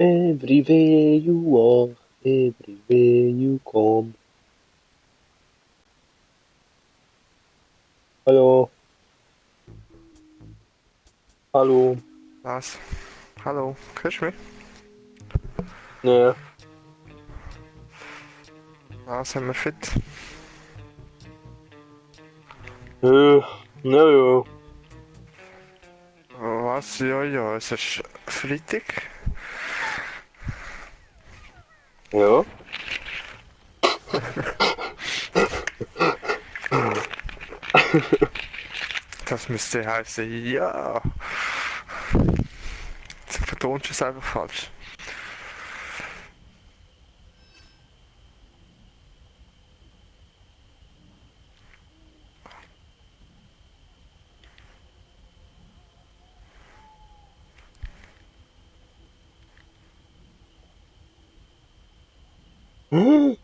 Everywhere you walk, everywhere you come. Hallo, hallo. Was? Hallo, hörst du mich? Ne, Was, sind wir fit? nö, nö, Was? Ja, ja, es ist Freitag. ja. Das müsste heißen, ja. Du vertonst es einfach falsch. Hm?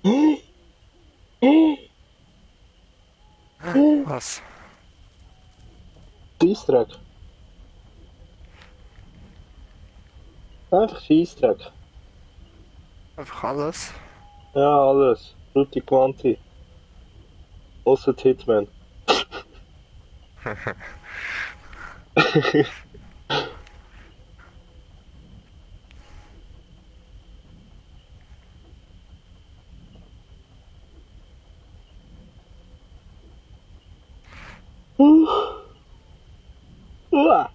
Hm? Hm? Hm? Was? Scheissdreck. Einfach Scheissdreck. Einfach alles? Ja, alles. Tutti quanti. Ausser die Hitman. Uah.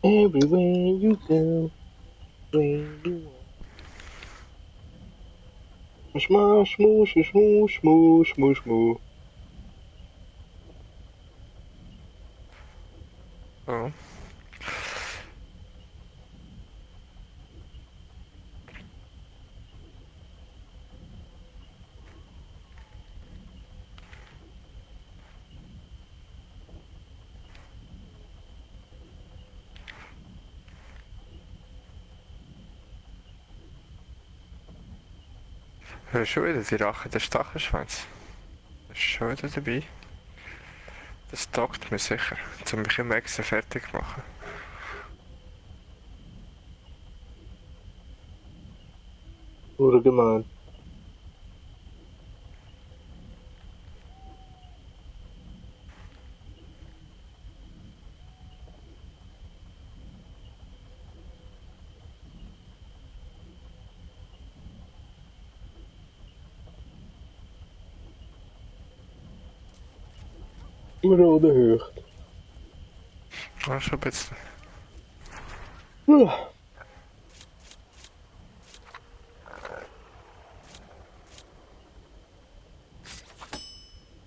Everywhere you go, where you are. Schma, schmu, schmu, schmu, schmu, schmu. Oh. Hörst du schon wieder die Rache des Stachelschweins? Das ist schon wieder dabei. Das taugt mir sicher, um mich im extra fertig zu machen. Oder gemein. Oder Höcht. Ah, schon ein bisschen. Uah.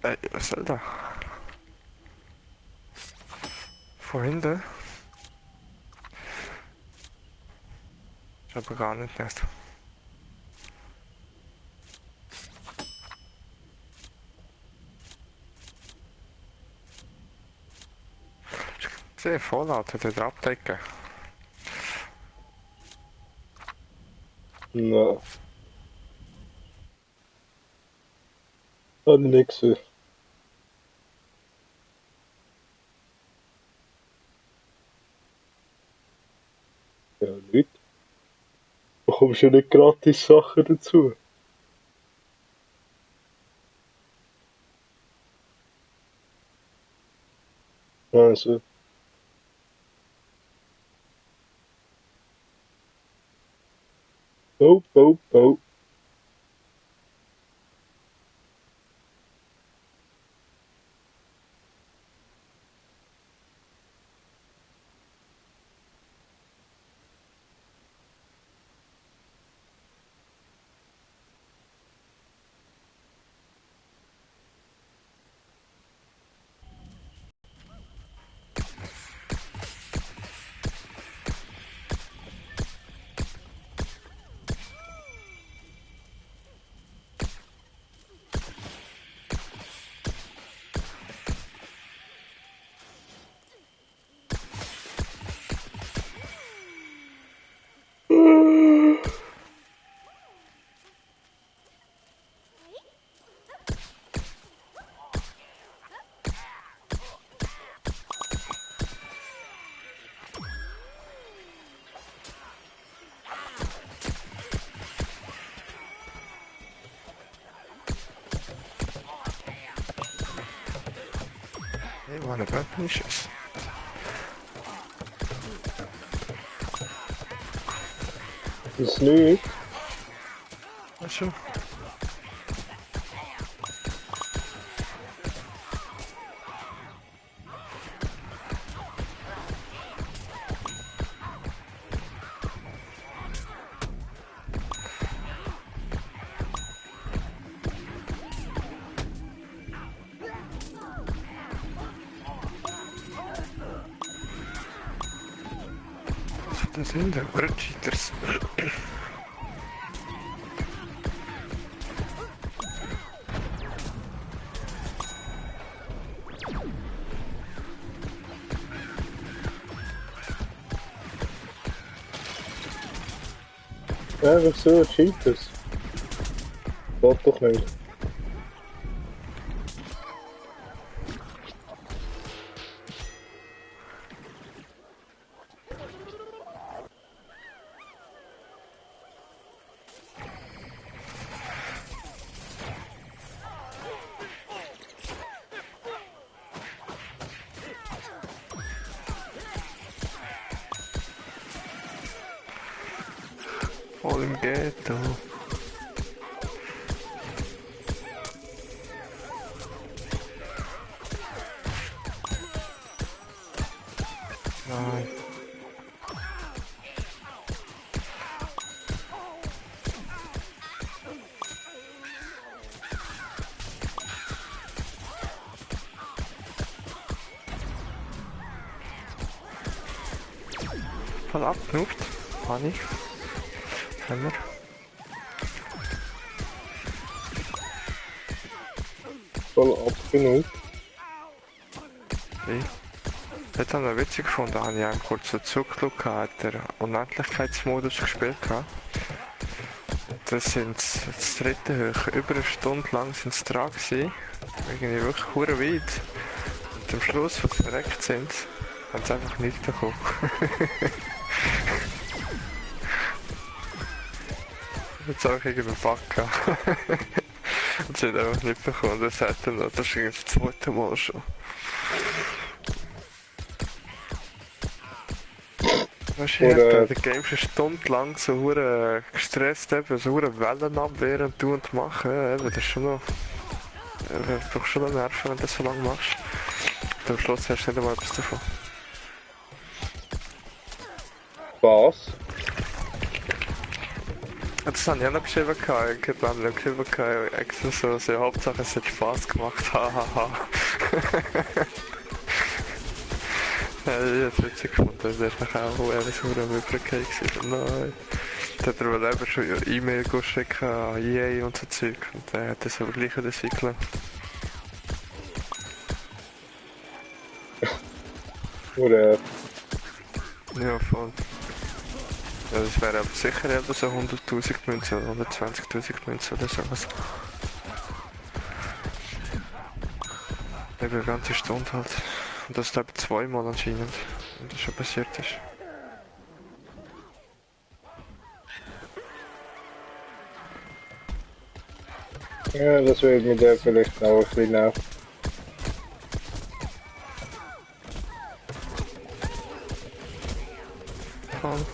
Ey, was soll da? Vorhin da? Ist aber gar nicht nett. Sehr Fallout hat er abdecken. Na, hat nix. Ja, Leute. Bekommst du nicht gratis Sachen dazu? Also, oh, oh, oh. Hey, Mann, wer bin ich es? Das nicht. Also, das sind der Cheaters. Einfach so, Cheaters. Geht doch nicht. Voll im Ghetto. Nein. Voll abgenugt. Habe ich. Haben wir. Voll abgenug. Wie? Jetzt haben wir witzig gefunden, habe ich einen kurzen Zugflug gehabt, der Unendlichkeitsmodus gespielt gehabt. Das sind das dritte hoch. Über eine Stunde lang sind sie dran gewesen. Irgendwie wirklich hure weit. Und am Schluss, als sie verreckt sind, haben sie einfach nicht bekommen. Jetzt habe ich irgendwie Bug gehabt. Und sie haben einfach nicht bekommen. Das hat dann noch, das ist irgendwie das zweite Mal schon. Weißt du, Oder- der Game ist eine Stunde lang so hure gestresst, eben, so hure Wellen abwehren und tun und machen. Ja, eben, das ist schon noch. Du brauchst schon noch Nerven, wenn du das so lange machst. Und am Schluss hast du nicht einmal etwas davon. Was? Das habe ich auch noch geschrieben, ich habe noch geschrieben, extra so, Hauptsache es hat Spaß gemacht, hahaha. Ja, ich hab's witzig gefunden, das ist auch so eine Möglichkeit gewesen. Nein. Da hat er wohl eben schon E-Mail geschickt an EA und so Zeug und er hat das aber gleich wieder Cyclen. Oder Ja, voll. Ja, das wäre aber sicher eben so 100.000 Münzen oder 120.000 Münzen oder sowas. Eben eine ganze Stunde halt. Und das eben zweimal anscheinend. Und das schon passiert ist. ja, das wird mit der vielleicht auch ein bisschen nerven. Voll.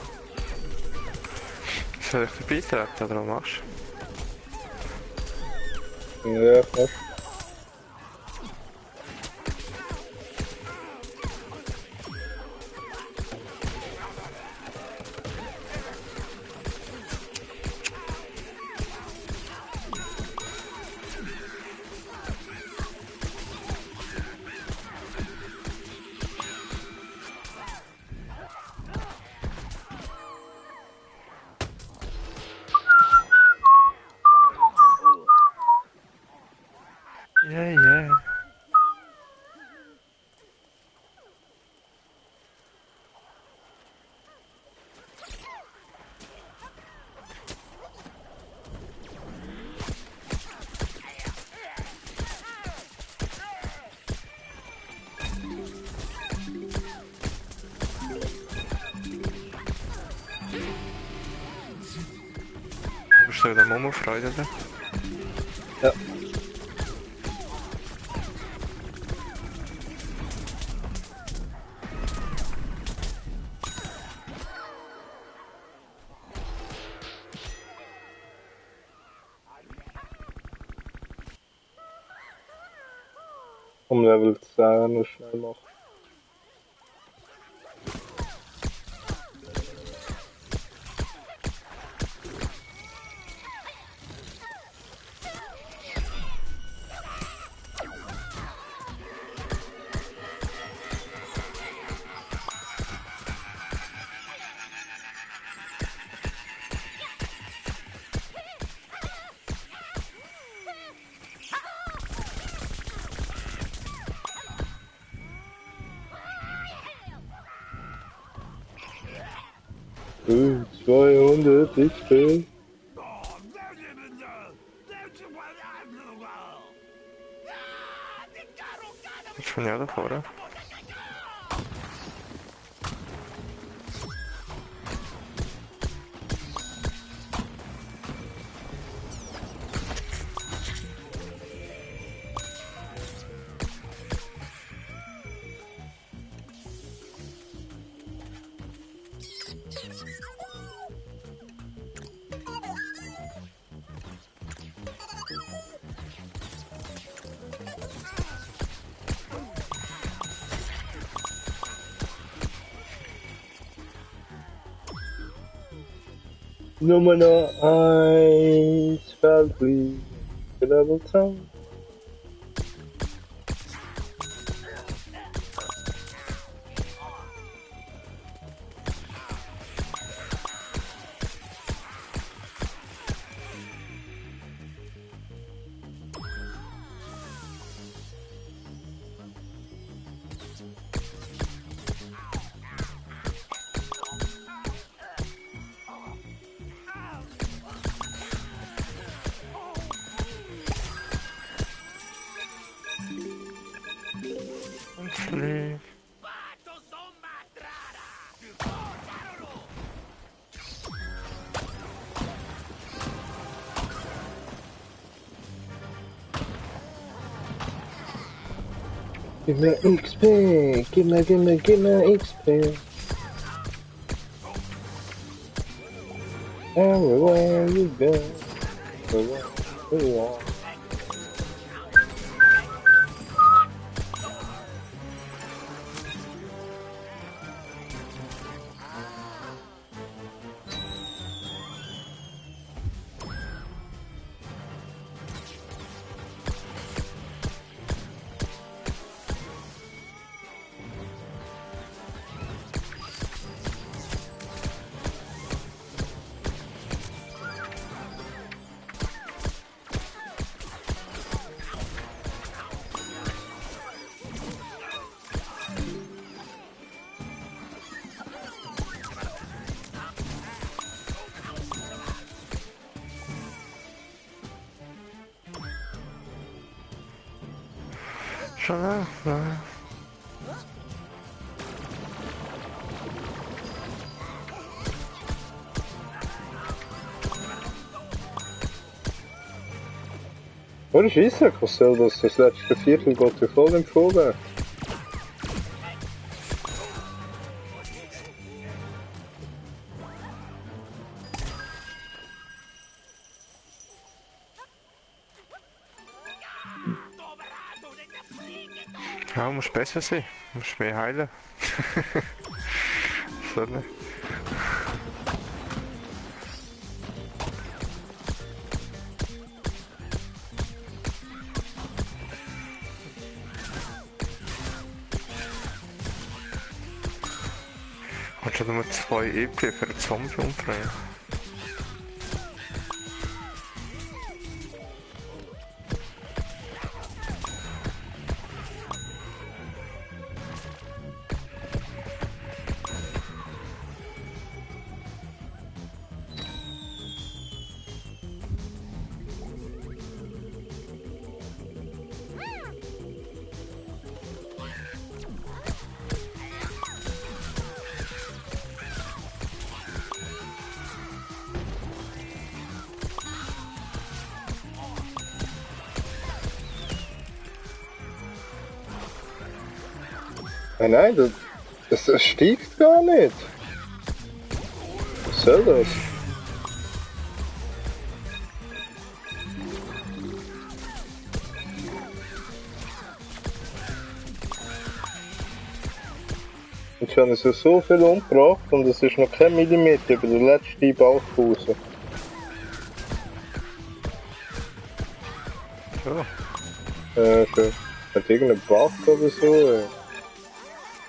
Soll ich den beitreten oder was machst Ja, fast. du? Ja, ja. Bist du wieder Momo-Freude da? Ja. Um Level 10 noch schnell machen. Oh, 200 XP. Ich bin ja da vorne. Nummer 1 Feldflieg. Level 10. Nee. Give me XP. Give me XP. Everywhere you go. Everywhere you are. Schon da? Ja. Ohne Scheisse, Marcel, das letzte Viertel geht ja voll im Vorwärts. Ja, muss besser sein. Muss mehr heilen. So nicht. Hat schon nur 2 EP für einen Zombie umbringen. Nein, das steigt gar nicht. Was soll das? Und schon ist so viel umgebracht und es ist noch kein Millimeter über den letzten Bauch raus. So. Schön. Hat irgendeinen Bug oder so?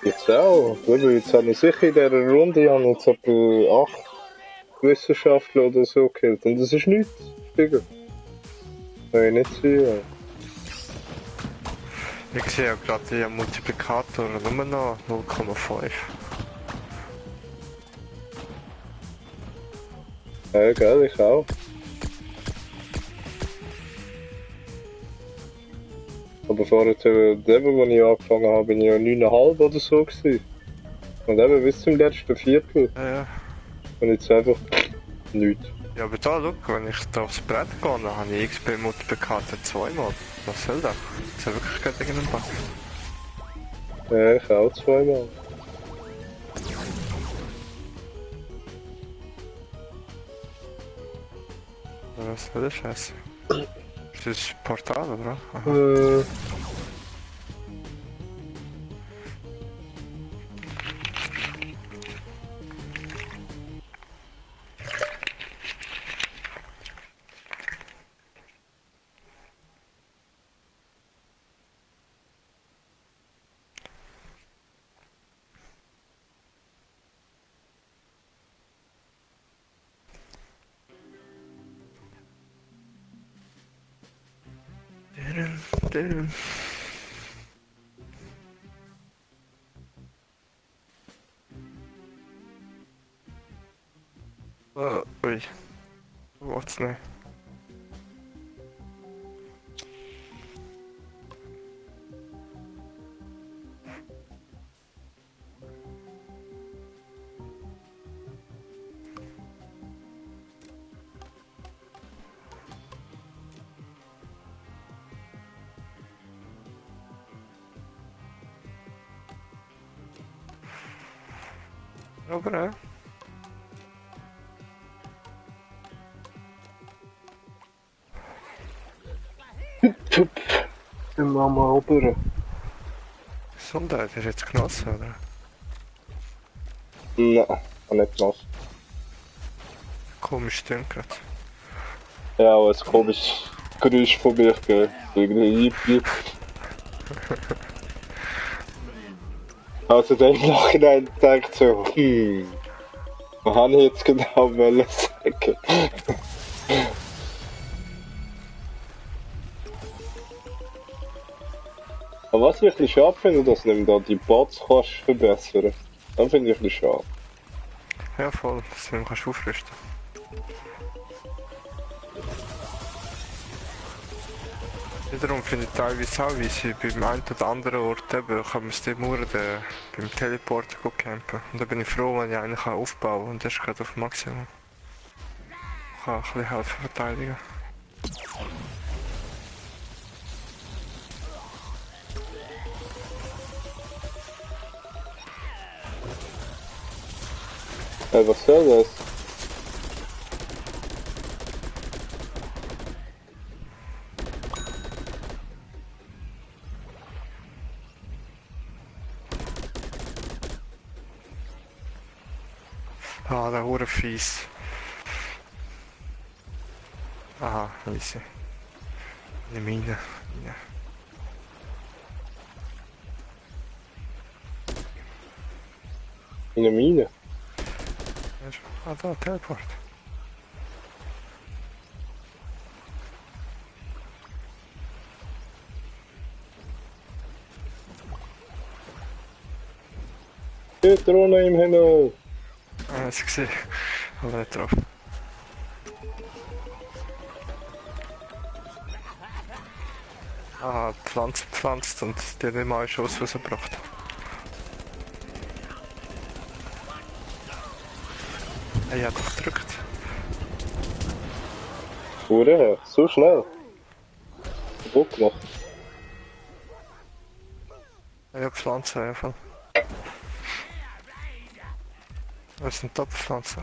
Jetzt auch. Schau, jetzt habe ich sicher in dieser Runde jetzt etwa 8 Wissenschaftler oder so gekillt. Und das ist nichts. Digga. Kann ich nicht sehen. Ich sehe ja gerade den Multiplikator nur noch 0,5. Ja, gell, ich auch. Aber vorher, eben, als ich angefangen habe, bin ich ja 9,5 oder so gewesen. Und eben bis zum letzten Viertel. Ja. Und jetzt einfach nichts. Ja, aber da, schau, wenn ich da aufs Brett gehe, dann habe ich XP Multiplikator zweimal. Was soll das? Das ist ja wirklich gerade irgendein Bug. Ja, ich auch zweimal. Was soll das Scheiße? Ist das Portal, oder? Aha. Dun. Oh, ui. What's nicht? Aber Dann machen wir oben. Gesundheit, ist jetzt genossen, oder? Nein, kann nicht genossen. Komisch stimmt grad. Ja, aber ein komisches Geräusch von mir gegeben. Irgendwie Jip. Also dann im Nachhinein denkt so, was habe ich jetzt genau wollen sagen? Aber was ich ein bisschen schade finde, dass du da die Bots kannst verbessern. Das finde ich ein bisschen schade. Ja, voll, das kannst du aufrüsten. Wiederum finde ich teilweise auch, wie sie beim einen oder anderen Ort eben, kann man es dem Mauern beim Teleporter campen. Und da bin ich froh, wenn ich einen aufbauen kann und das ist gerade auf Maximum. Ich kann ein bisschen helfen verteidigen. Was soll das? Ah, der hure fies. Aha, easy. Eine Mine. Ja. In der Mine? Ah, da, Teleport. Die Drohne im Himmel! Ah, hast du gesehen? Aber nicht drauf. Ah, Pflanze gepflanzt und die hat nicht mal einen Schuss rausgebracht. Er hat doch gedrückt. Hure, so schnell! Kaputt gemacht. Ja, Pflanze einfach. Das ist eine Top-Pflanze.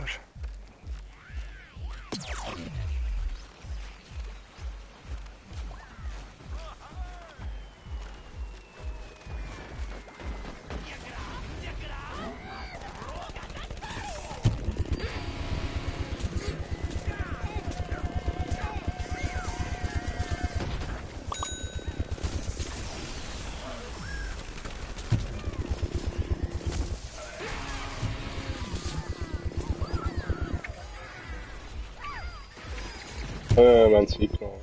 Wir haben es eingenommen.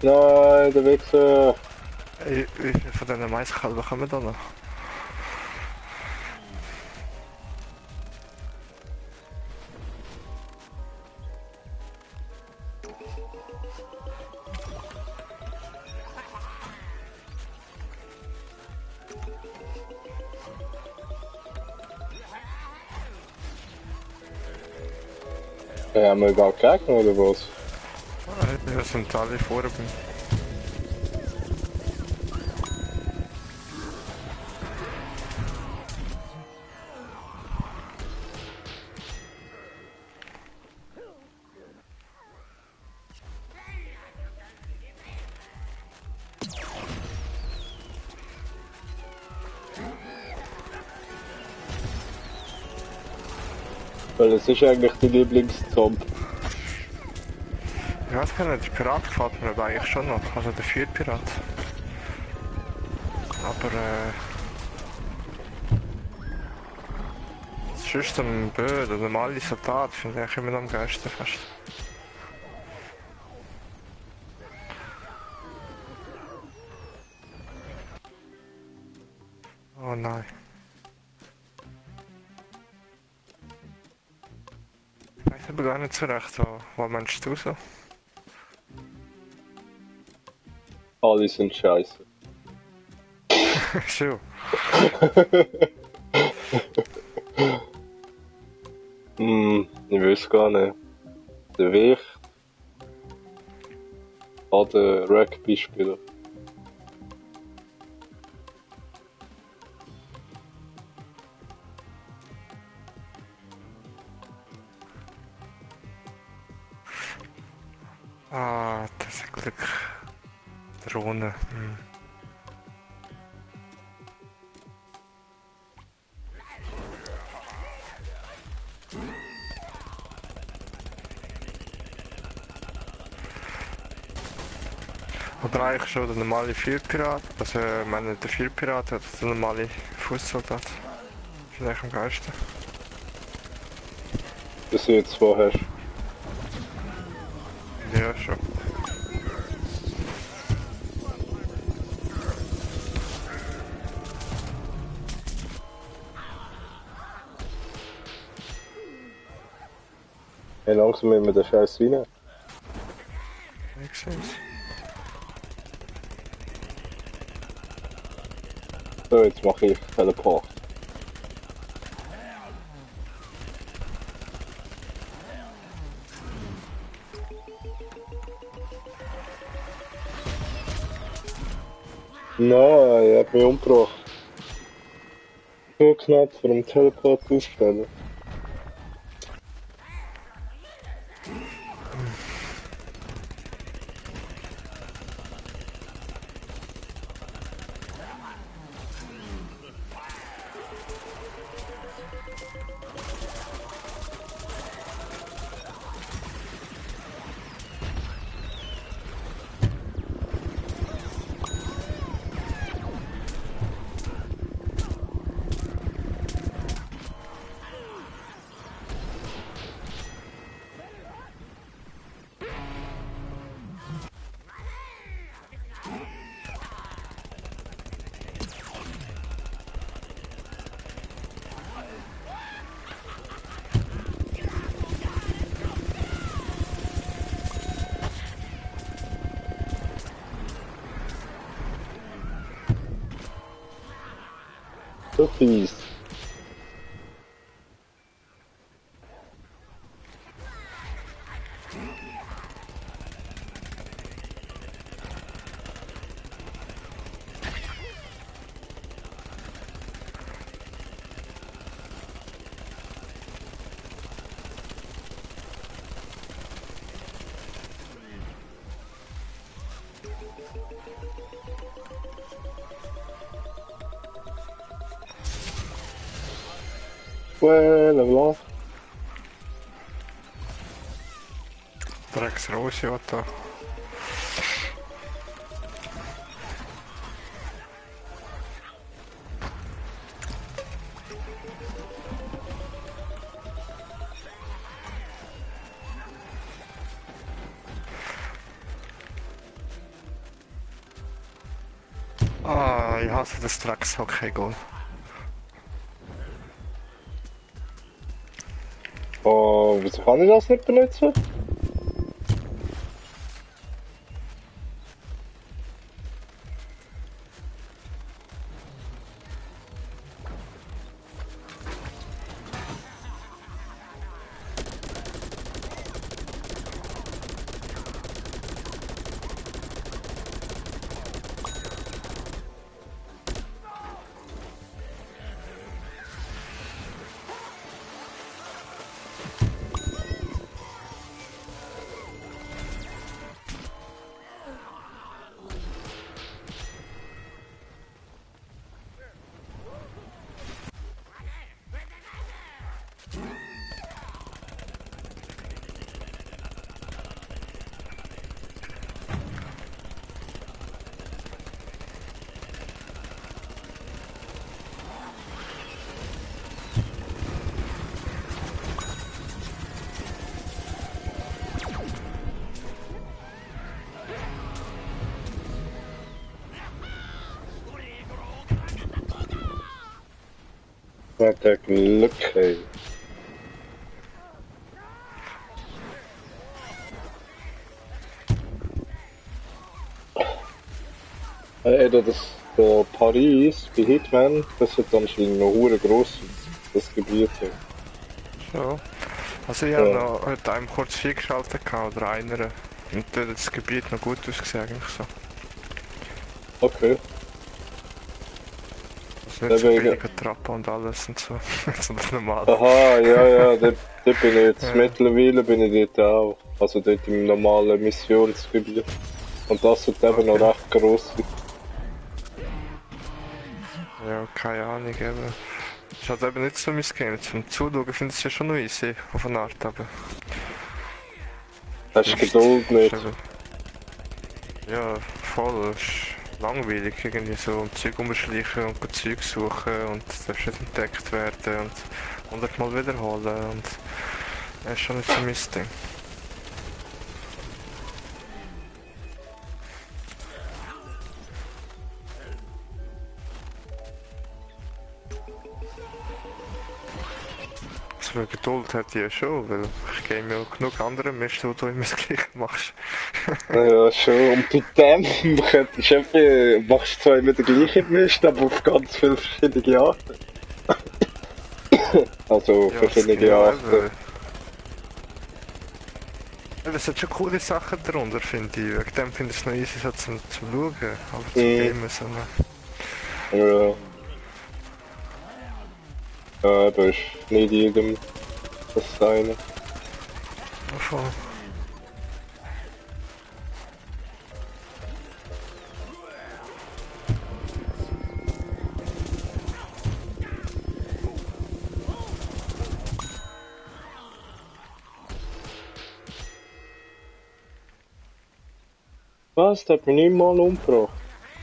Nein, der Wichser! Wie viel von diesen Maiskalben kommen da noch? Haben wir gar Gegner oder was? Wir sind alle vor mir. Weil es ist eigentlich die Lieblingszomb. Ich weiß gar nicht, der Pirat gefällt mir aber eigentlich schon noch. Also der Feuerpirat. Aber sonst ein Bö, der normale Soldat finde ich immer noch am geilsten fast. Oh nein. Ich weiß aber gar nicht so recht, so, was meinst du so? Alle sind scheiße. Schon. Ich weiß gar nicht. Der Wicht. Oder Rugby-Spieler. Ah, das ist Glück. Drohne. Oder eigentlich schon der normale Feuerpirat. Also, ich meine, der Feuerpirat hat der normale Fußsoldat. Finde ich am geilsten. Dass du jetzt zwei hast. Ja, schon. Hey, langsam müssen wir den Scheiß rein. Ich sehe es. So, jetzt mache ich Teleport. Nein, ich hab mich umgebracht. So knapp vor dem Teleport aufstellen. So fies. Ouais, la blanc. Drecks Rose Auto. Ah, ich hasse das Drecks-Hockey-Goal. Oh, wieso kann ich das nicht benutzen? Hat der Glück, ey. Ey, der Paris, die Hitman, das wird anscheinend noch hure gross, das Gebiet. Ey. So. Also ich habe noch heute einem kurz 4 geschaltet oder einer. Und dort hat das Gebiet noch gut ausgesehen eigentlich so. Okay. Also nicht so billige Trappen und alles und so. Sondern normal. Aha, ja, dort bin ich jetzt, ja. Mittlerweile bin ich dort auch. Also dort im normalen Missionsgebiet. Und das wird eben noch recht gross. Ja, keine Ahnung, eben. Ist halt eben nicht so mein Game. Zum Zuschauen finde ich es ja schon noch easy, auf eine Art, aber... Hast du Geduld nicht? Ja, voll. Ist langweilig, irgendwie so um Zeug umschleichen und Zeug suchen und das darfst nicht entdeckt werden und 100 Mal wiederholen und... Das ist schon nicht so mein Ding. Geduld hätte ich ja schon, weil ich game ja genug andere Mist, wo du immer das Gleiche machst. Ja, schon. Und bei dem könntest du eben, machst zwar immer den gleichen Mist, aber auf ganz viele verschiedene Arten. Also ja, verschiedene Arten. Es hat schon coole Sachen darunter, finde ich. Wegen dem finde ich es noch easy so zum Schauen, aber zum Gamen so noch. Ja. Ja, da ist nicht jedem das Seine. Voll. Was? Der hat mich nicht mal umgebracht.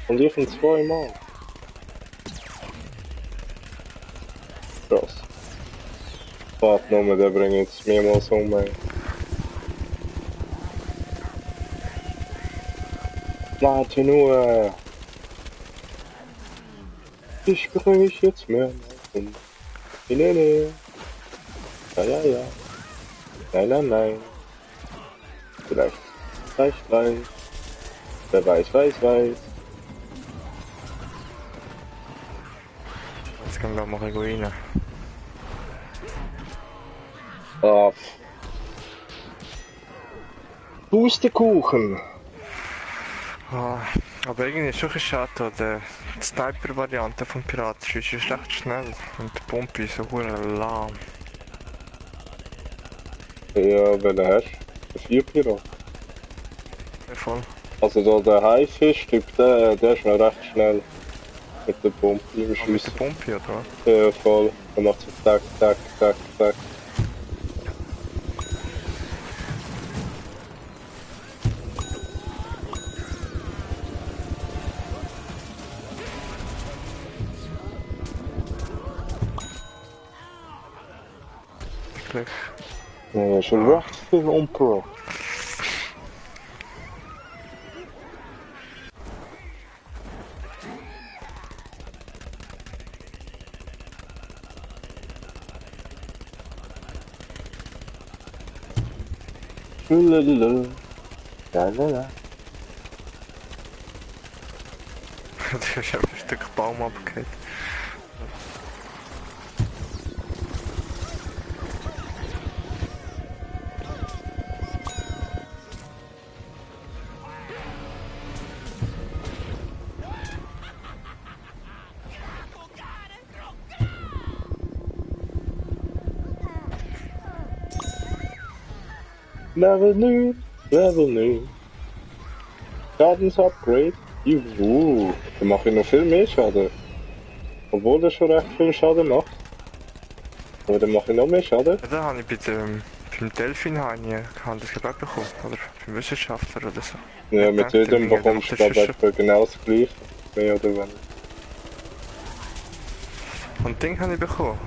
Und ich ihn 2 Mal. Krass. Warte nur, der bringt jetzt mehrmals um. Warte nur. Ich begrüße jetzt mehrmals um. Nee. Ja. Nein. Vielleicht. Wer weiß. Jetzt können wir mal rein. Ah. Pustekuchen. Ah, aber irgendwie ist schon schade, die Sniper-Variante von Piratenschüsse ist recht schnell und die Pumpe ist so lahm. Ja, welchen hast du? Der 4-Pirat. Ja, voll. Also da der Haifisch-Typ, der ist noch recht schnell. Mit der Pumpe im Schuss. Mit der Pumpe, oder? Ja, voll. Er macht so tack. eigentlich. Ja, schon recht viel umgebracht. Lalalala. Lalala. Du hast einfach ein Stück Baum abgehört. Level 9, Level 9. Schadensupgrade. Juhu. Dann mache ich noch viel mehr Schaden. Obwohl er schon recht viel Schaden macht. Aber dann mache ich noch mehr Schaden. Ja, da habe ich beim Delfin das gerade bekommen. Oder beim Wissenschaftler oder so. Ja, Ich mit dachte, jedem der bekommst du macht das glaube schon- ich genau das gleiche. Mehr oder weniger. Und Ding habe ich bekommen.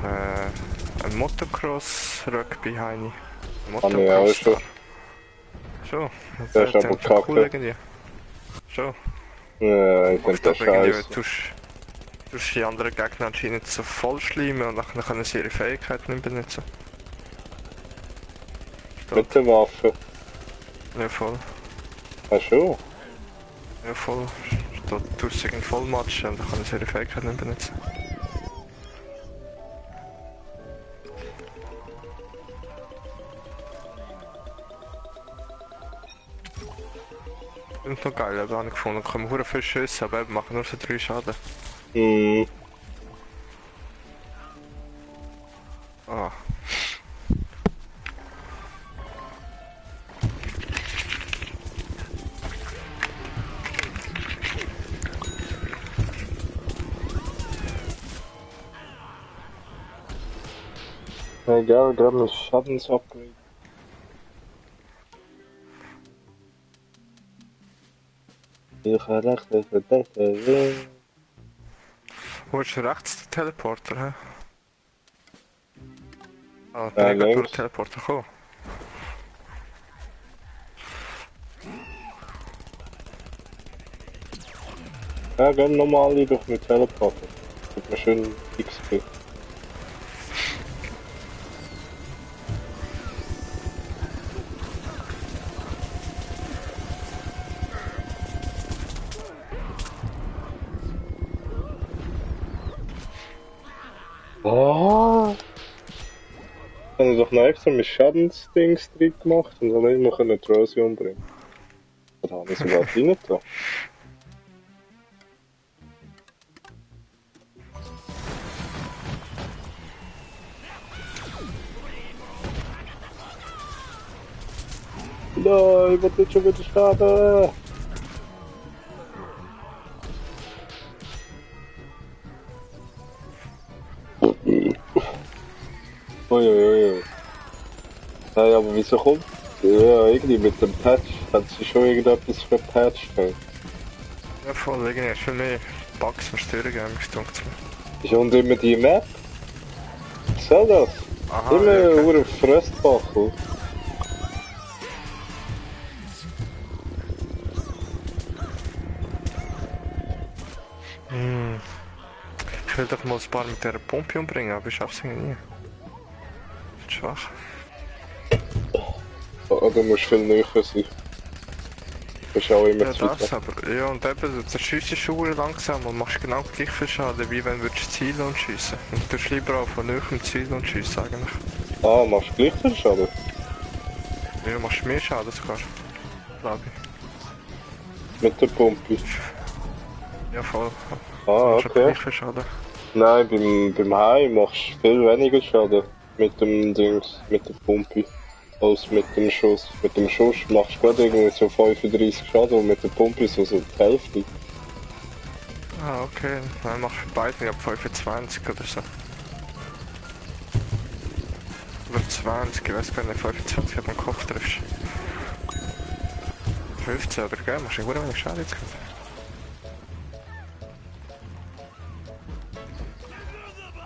Ein Motocross-Rugby habe ich. Habe ich auch schon. Schon. Das ist aber schon cool kacke. irgendwie. Schon. Ja, ich finde das Aber irgendwie scheiße. tust die anderen Gegner anscheinend so voll schleimen und dann können sie ihre Fähigkeiten nicht benutzen. Mit der Waffe. Ja, voll. Ach schon. Ja, voll. Da tust du sie voll matchen und dann können sie ihre Fähigkeiten nicht benutzen. Das ist noch geil, aber habe ich gefunden. Da können wir viel schiessen, aber eben machen nur so 3 Schaden. Hm. Ah. Egal, da haben wir Schadensupgrade. Ich habe recht, ich habe Wo ist rechts der Teleporter, hä? Ah, Ja, bin ich gerade durch links. den Teleporter gekommen. Ja, gehen nochmal alle durch mit Teleporter. Gibt mir schön XP. Ah! Habe ich doch noch extra mit Schadensdings drin gemacht und dann immer können die Rosie umbringen. Da habe ich sogar rein da. Nein, ich will nicht schon wieder sterben! Uiuiui. Nein, aber wieso kommt? Ja, irgendwie mit dem Patch hat sie schon irgendetwas verpatcht. Ja, voll, irgendwie hast du viel mehr Bugs und Störungen gestunkt. Ist und immer die Map? Was soll das? Aha, Immer ja, okay. nur Fressbachel. Hm. Ich will doch mal ein paar mit dieser Pumpe umbringen, aber ich schaff's irgendwie nie. Ist schwach. Oh, du musst viel näher sein. Das ist auch immer Ja, zu das weit. aber. Ja, und eben, du schießt die Schuhe langsam und machst genau gleich viel Schaden, wie wenn du zielen und schiessen. Und du tust lieber auch von näherem zielen und schiessen eigentlich. Ah, machst du gleich viel Schaden? Ja, du machst mehr Schaden sogar. Glaube ich. Mit der Pumpe? Ja, voll. Ah, Du machst okay. gleich viel Schaden. Nein, beim Hai machst du viel weniger Schaden mit dem Dings, mit der Pumpe, als mit dem Schuss. Mit dem Schuss machst du gerade irgendwie so 35 Schaden und mit der Pumpe so die Hälfte. Ah, okay. Dann machst du beide, ich hab 25 oder so. Oder 20, ich weiß gar nicht, 25 auf den Kopf triffst. 15 oder gell? Machst du gut wenig Schaden jetzt gerade.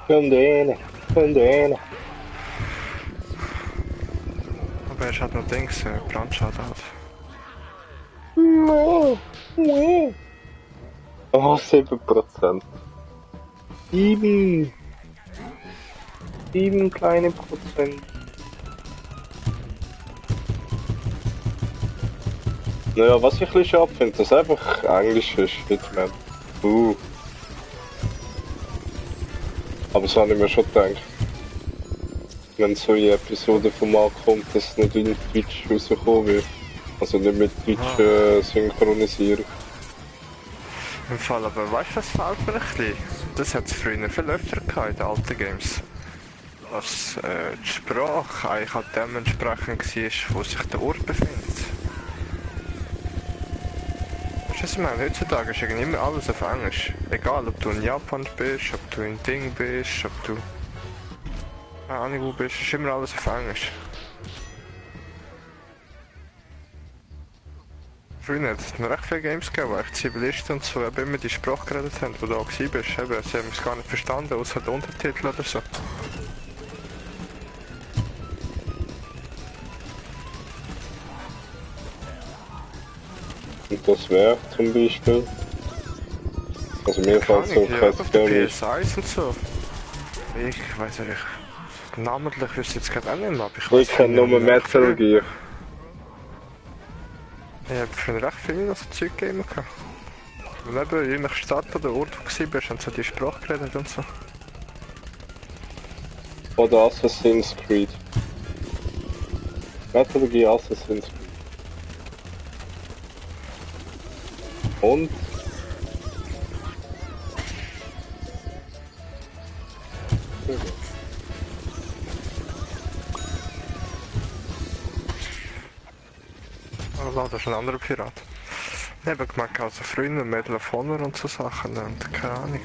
Von denen, von denen. ist halt noch Dings, Brandschaden halt. Oh, 7%. 7. 7 kleine Prozent. Naja, was ich ein bisschen schade finde, dass einfach Englisch ist, Hitman. Aber das habe ich mir schon gedacht. Wenn so eine Episode vom Markt kommt, dass es nicht in Deutsch rauskommen wird. Also nicht mit Deutsch synchronisieren. Im Fall, aber weißt du, was fehlt mir ein bisschen? Das hat es früher viel öfter gehabt in den alten Games. Dass die Sprache eigentlich halt dementsprechend war, wo sich der Ort befindet. Weißt du, was ich meine? Heutzutage ist irgendwie immer alles auf Englisch. Egal, ob du in Japan bist, ob du in Ding bist, ob du... keine Ahnung wo bist, ist immer alles auf Englisch. Früher hat es noch recht viele Games gegeben, wo echt Zivilisten und so eben immer die Sprache geredet haben, wo du auch gewesen bist. Eben, sie haben es gar nicht verstanden, außer der Untertitel oder so. Und das wäre zum Beispiel. Also mir fällt so ja, kein auf der Game. PS1 und so. Ich weiß nicht, namentlich wüsste ich jetzt gerade auch nicht mehr, aber Ich kenne nur Metal Gear. Ich habe früher recht viele noch so Zeug gegeben. Und eben, je nach Stadt oder Ort, wo du warst, haben sie die Sprache geredet und so. Oder Assassin's Creed. Metal Gear Assassin's Creed. Und? Oh, das ist ein anderer Pirat. Ich habe gemerkt, also früher Medal of Honor und so Sachen und keine Ahnung.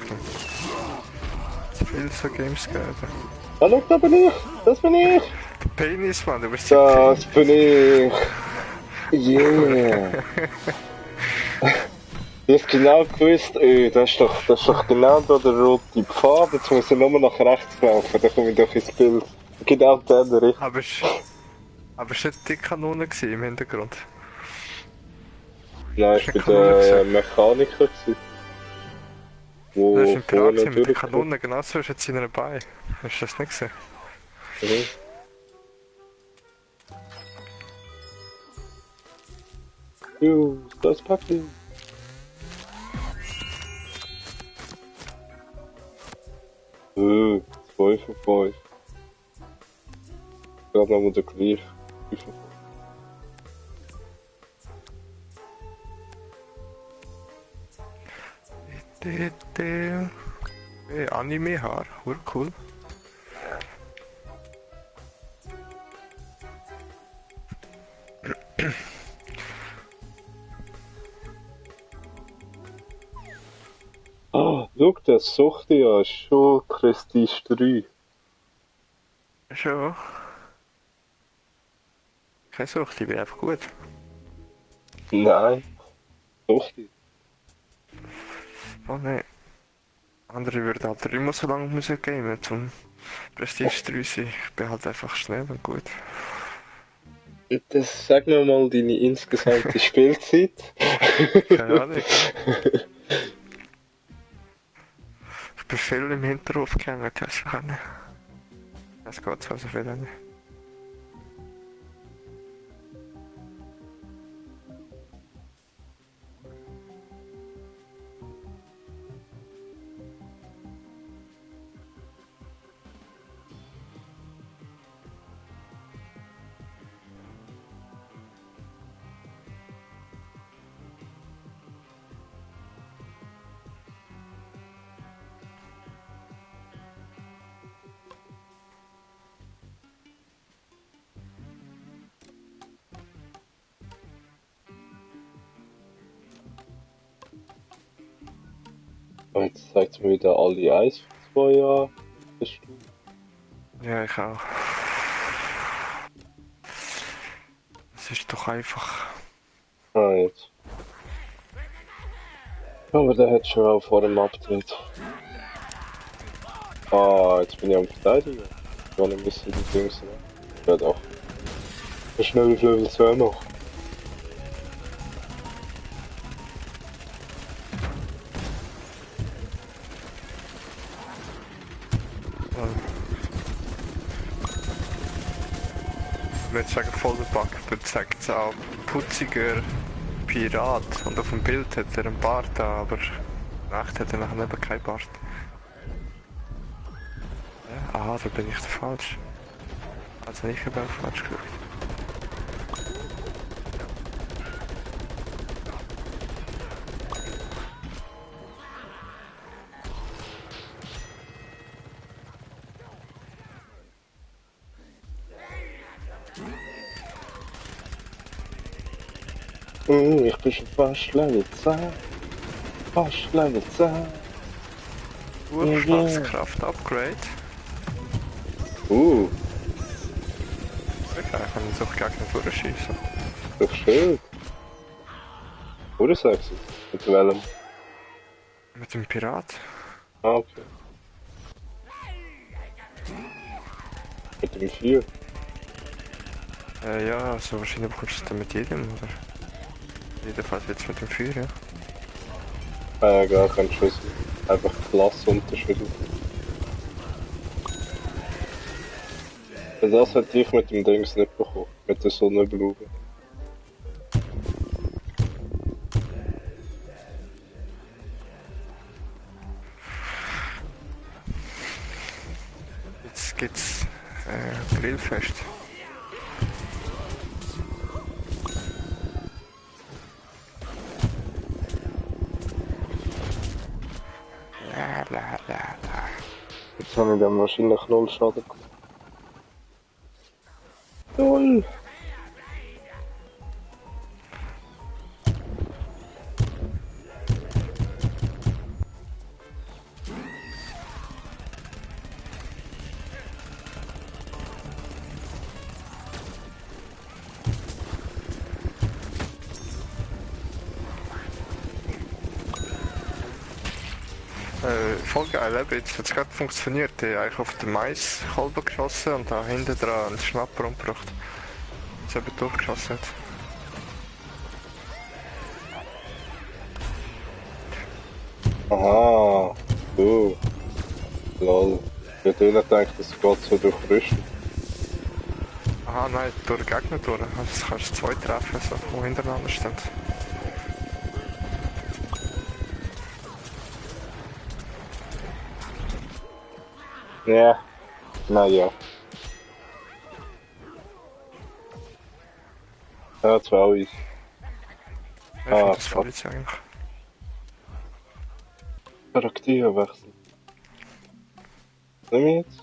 Es viele so Games gegeben. Hallo, da bin ich! Das bin ich! Der Penis, Mann, du bist Das bin ich! Yeah! Ich hab genau gewusst, das ist doch genau da der rote Pfad, jetzt muss ich nur nach rechts laufen, dann komme ich doch ins Bild. Genau der Richtung. Aber es war nicht die Kanone im Hintergrund. Nein, ich bin der Mechaniker gewesen. Wo Das ist ein Pirat vorne mit der durchkommt. Kanone, genau so ist jetzt in einer Bein. Hast du das nicht gesehen? Das packt ihn. Zwei von fünf. Gerade noch mal der gleich. Anime-Haar, cool. Ah, schau, der sucht ja schon Prestige 3. Schon. Keine Sucht, ich bin einfach gut. Nein, sucht die. Oh nein. Andere würden halt immer so lange müssen gamen, zum Prestige 3 sein. Ich bin halt einfach schnell und gut. Das sag mir mal deine insgesamte Spielzeit. Keine Ahnung. Ich bin viel im Hinterhof gegangen, das kann. Das geht so viel nicht. Und jetzt zeigt mir wieder alle Eis für 2 Jahre. Ja, ich auch. Es ist doch einfach. Ah, jetzt. Aber der hat schon auch vor dem Update. Ah, jetzt bin ich am Verteidigen. Ich war ein bisschen die Dings. Ja, doch. Schnell auf Level 2 noch. Ich würde sagen, voll der Bug zeigt es auch putziger Pirat. Und auf dem Bild hat er einen Bart, aber in echt hat er nachher eben keinen Bart. Ja, aha, da bin ich falsch. Also ich habe auch falsch geschaut. Ich bin schon fast Level 10. Fast Level 10. Durchschlagskraft Upgrade. Uh, Okay, ich kann jetzt auch Gegner durchschießen. doch schön. Oder sagst du? Mit welchem? Mit dem Pirat. Ah, okay. Mit dem 4. Ja, also wahrscheinlich bekommst du es dann mit jedem, oder? Jedenfalls jetzt mit dem 4, ja. Ah ja, gar kein Schuss. Einfach Klassenunterschied. Das hätte ich mit dem Dings nicht bekommen. Mit der Sonnenblume. Jetzt gibt's Grillfest. La la la la. Jetzt habe ich dann wahrscheinlich 0 Schaden gemacht. Toll! Voll geil, eben, jetzt hat es gerade funktioniert. Ich habe eigentlich auf den Maiskolben geschossen und da hinten dran einen Schnapper umgebracht. Das eben durchgeschossen hat. Aha! Lol. Ich hätte nicht gedacht, das geht so durch Rüstung. Aha, nein, durch den Gegner durch. Also kannst du zwei treffen, so, die hintereinander stehen. Ja. Naja. Ja, 2 ist. Ich finde das fuck. voll jetzt eigentlich. Charakter wechseln. Nimm ich jetzt?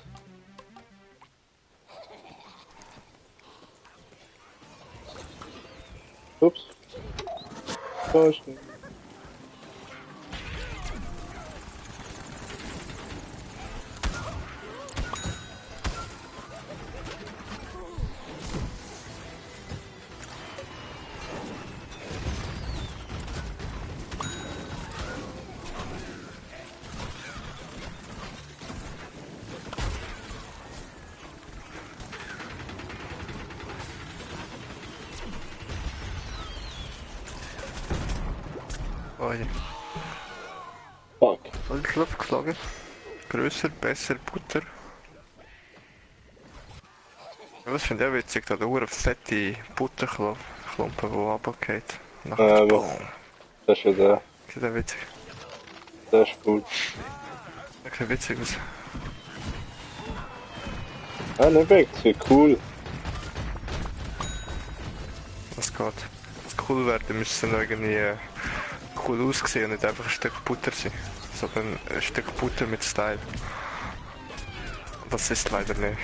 Ups. Da ist nicht. Oh je. Fuck. Voll in die Luft geflogen. Grösser, besser, Butter. Ja, das finde ich auch witzig, da eine fette Butterklumpen, die runtergeht. Nachher Was? Das ist ja der. sieht auch witzig. Der ist gut. Das sieht witzig aus. Ah, nicht weg, das wird cool. Das geht. Das cool werden müsste dann irgendwie cool aussehen und nicht einfach ein Stück Butter sein. Sondern ein Stück Butter mit Style. Das ist leider nicht.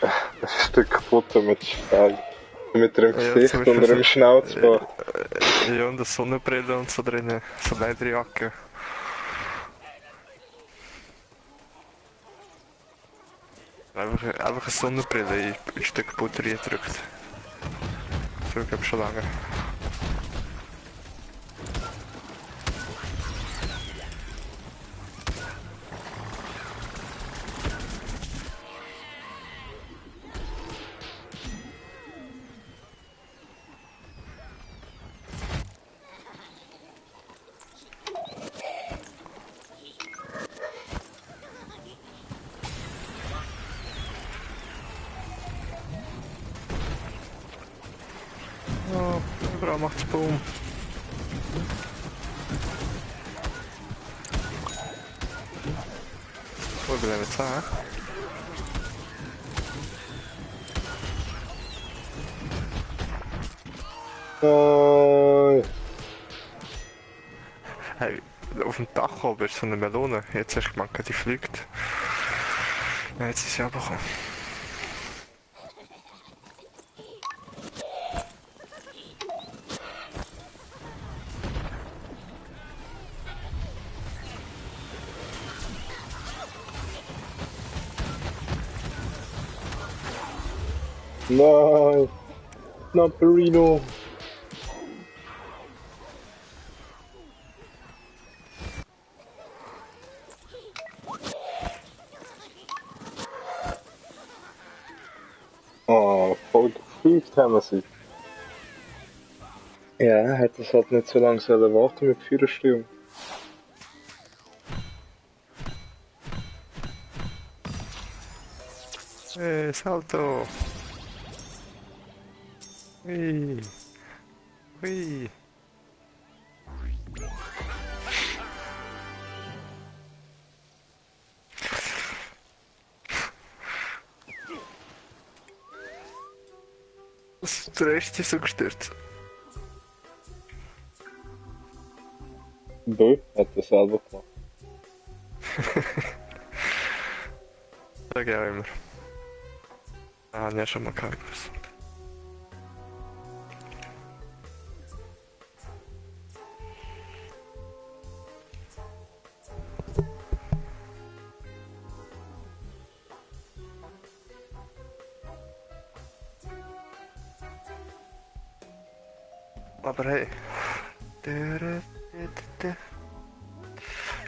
Ein Stück Butter mit Stein. Mit ihrem Ja, Gesicht zum und Beispiel ihrem Schnauzbart. Ja, und eine Sonnenbrille und so drinnen. So Lederjacke. Einfach eine Sonnenbrille in ein Stück Butter reingedrückt. So, ich glaube schon lange. da macht's Boom. Wo bleiben jetzt an? Nein. Hey, auf dem Dach oben ist so eine Melone. Jetzt hast du gemerkt, die fliegt. Ja, jetzt ist sie abgekommen. Nein. Namperino. Oh, voll gefühlt haben wir sie. Ja, hätte es halt nicht so lange sollen warten mit 4 Stunden. Hey, Salto! Hui! Hui! Der Rest ist so gestürzt. Bö, hat er selber gemacht. Sag ich auch immer. Ah, ja, schon mal gehabt. Aber hey.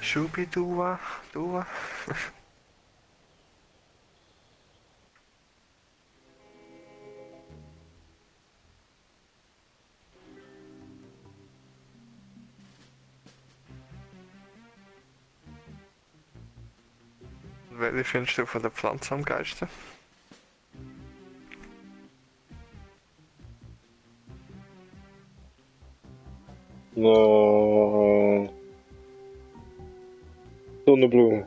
Schubidua, dua. Welche findest du von der Pflanze am geilsten? No. Sonnenblume.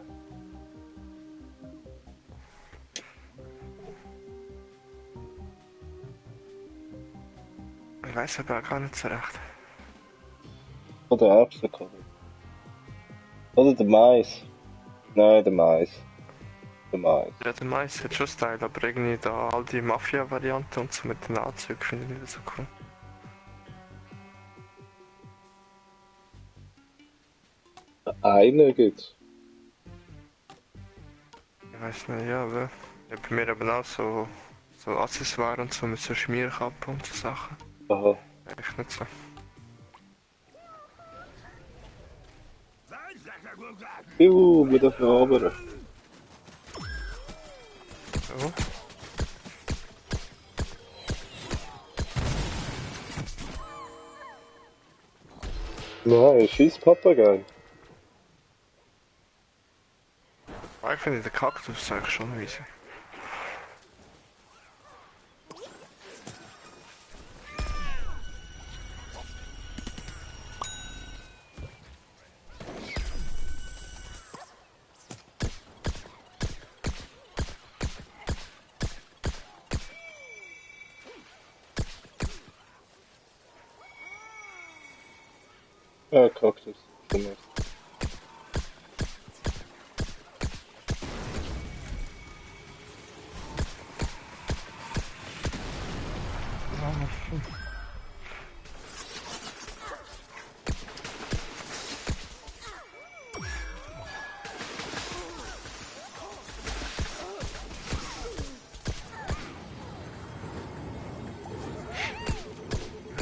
Ich weiß aber auch gar nicht so recht. Oder Erbsenkorn. Oder der Mais. Nein, der Mais. Der Mais. Ja, der Mais hat schon Style, aber irgendwie da all die Mafia-Varianten und so mit den Anzügen finde ich nicht so cool. Einer gibt's. Ich weiß nicht, ja, aber ja, bei mir eben auch so Accessoires und so mit so Schmierkappen und so Sachen. Aha. Echt nicht so. Mit der Farbe. So. Nein, scheiß Papagei. Ich finde den Kaktus eigentlich schon easy. Ja, Kaktus. Schon mal.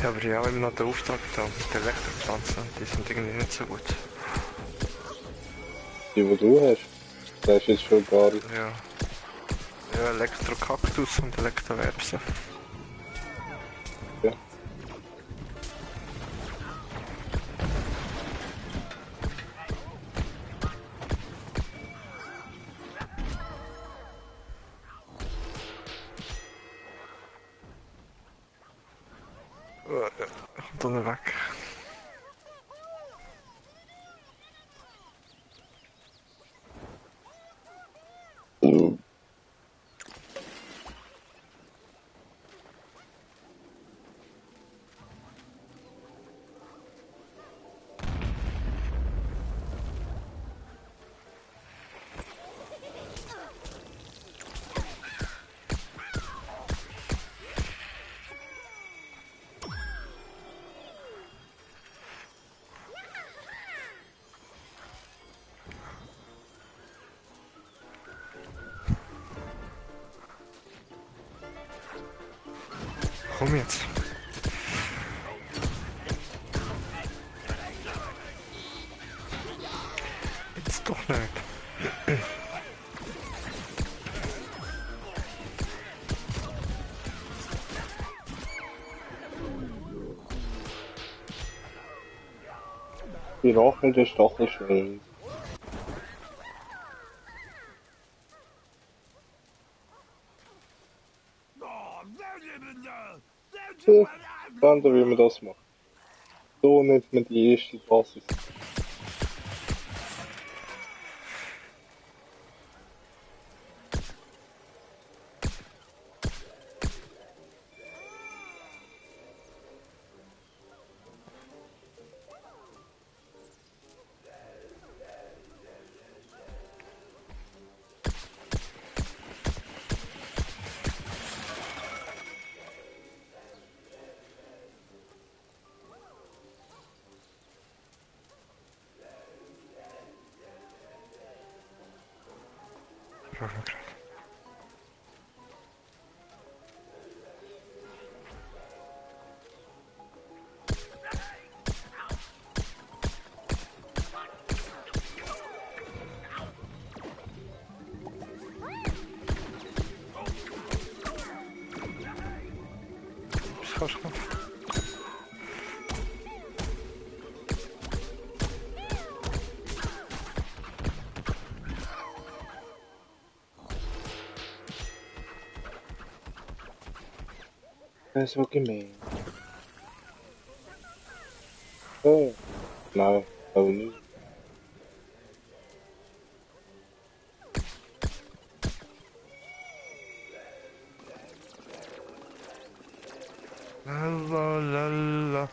Ja, aber ich habe immer noch den Auftrag da mit den Elektropflanzen, die sind irgendwie nicht so gut. Die du hast. Das ist jetzt schon gar nicht. Ja. Ja, Elektrokaktus und Elektroerbsen. Ja. Stunde weg. Komm jetzt. Jetzt doch nicht. Die Rache der Stachelschwein. So, dann wie man das macht. So nimmt man die erste Basis. Schau. Das ist so gemein. Oh. Nein, aber nicht. Lalalala.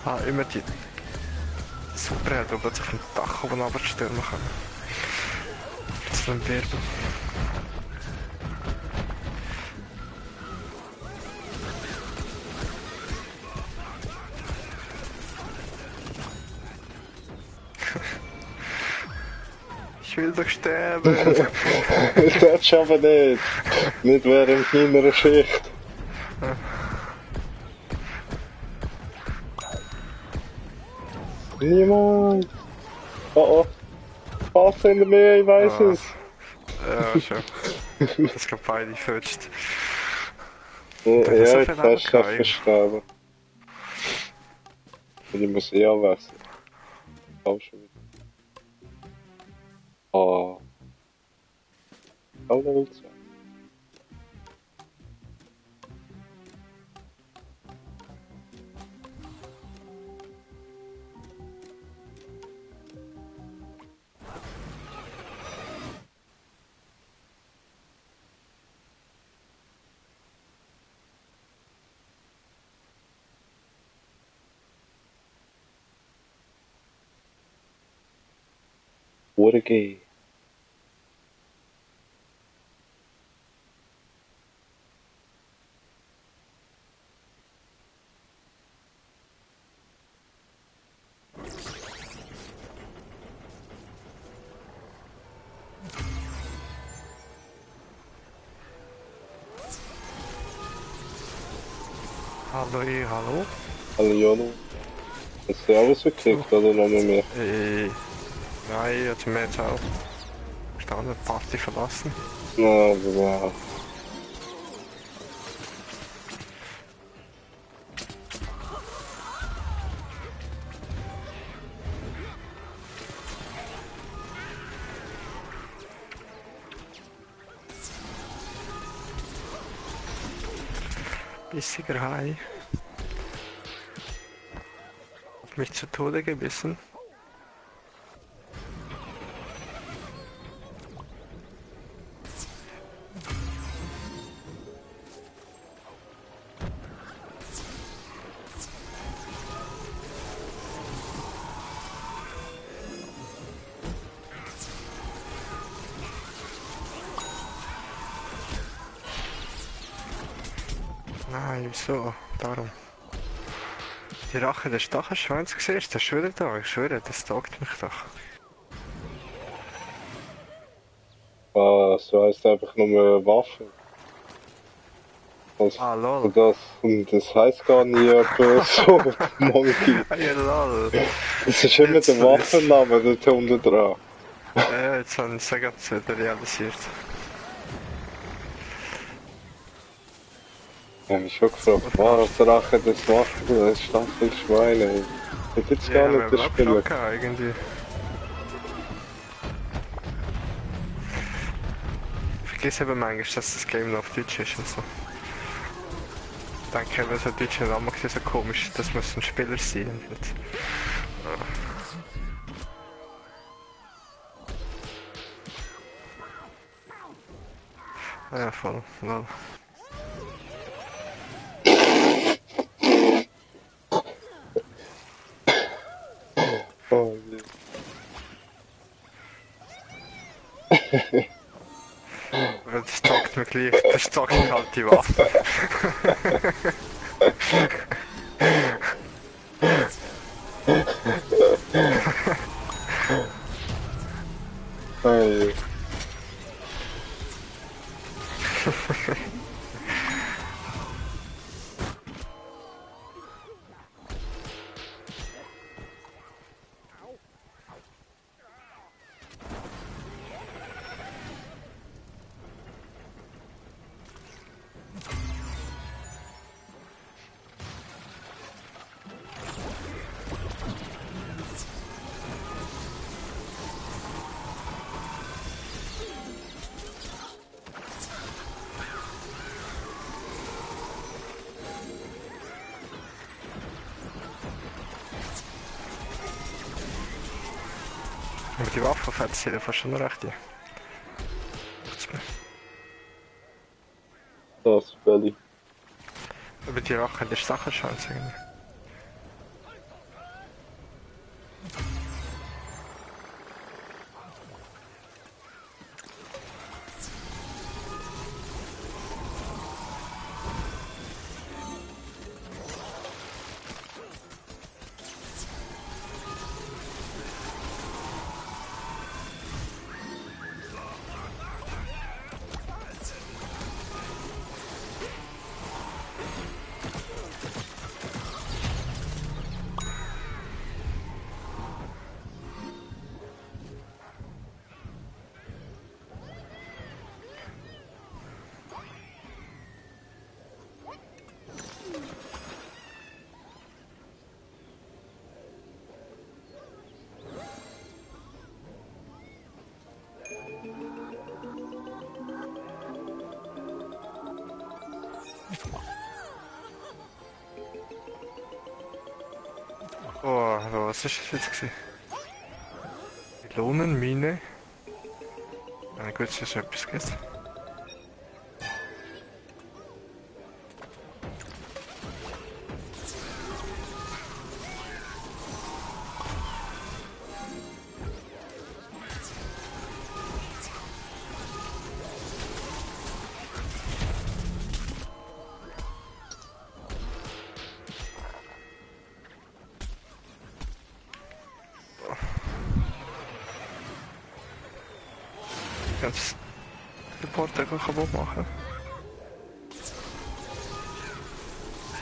Ah, immer die Superhelden, die plötzlich vom Dach oben runterstürmen können. Das ist ein Wirbel. Ich will doch sterben! Das schaffen wir nicht. Nicht während meiner Schicht. Niemand! Oh oh. Pass hinter mir, ich weiß Ah. es. Ja, schon. Das kann beide fetzt. Ja, Da ist so jetzt viel hast du Leben es versterben. Und ich muss eh anwechseln. Auch schon wieder. Ah. Auch Level 2. Urge. Hallo, hallo? Hallo Jonu. Hast du alles gekriegt oder noch mehr? Nein, jetzt mehr jetzt auch. die andere Party verlassen. Ja, ja. Bissiger Hai. Hat mich zu Tode gebissen. Nein, wieso? Darum. Die Rache des Stachelschweins siehst, das ist schon wieder da. Ich schwöre, das taugt mich doch. So heisst einfach nur Waffen. Ah, lol. Und das heisst gar nicht so Monkey. Ja, lol. Das ist immer der Waffenname dort unten dran. Ja, jetzt habe ich es ganz wieder realisiert. Ich habe mich schon gefragt, was Rache des Waffen, das Staffelschweine. Ich hätte jetzt gar nicht das Spiel. Irgendwie. Ich vergesse eben manchmal, dass das Game noch auf Deutsch ist und so. Ich denke eben, so deutsche Namen ist so komisch, das muss ein Spieler sein. Und ja, voll. Lol. Oh, Das taugt mir gleich, das taugt mir halt die Waffe. hey. Aber die Waffe fährt sich fast schon recht. Ja. Das Belly. Aber die Rache der Stachelschweins irgendwie. Oh, was ist das jetzt gewesen? Melonenmine? Na gut, es ist etwas geht. Kannst du den Portal kaputt machen?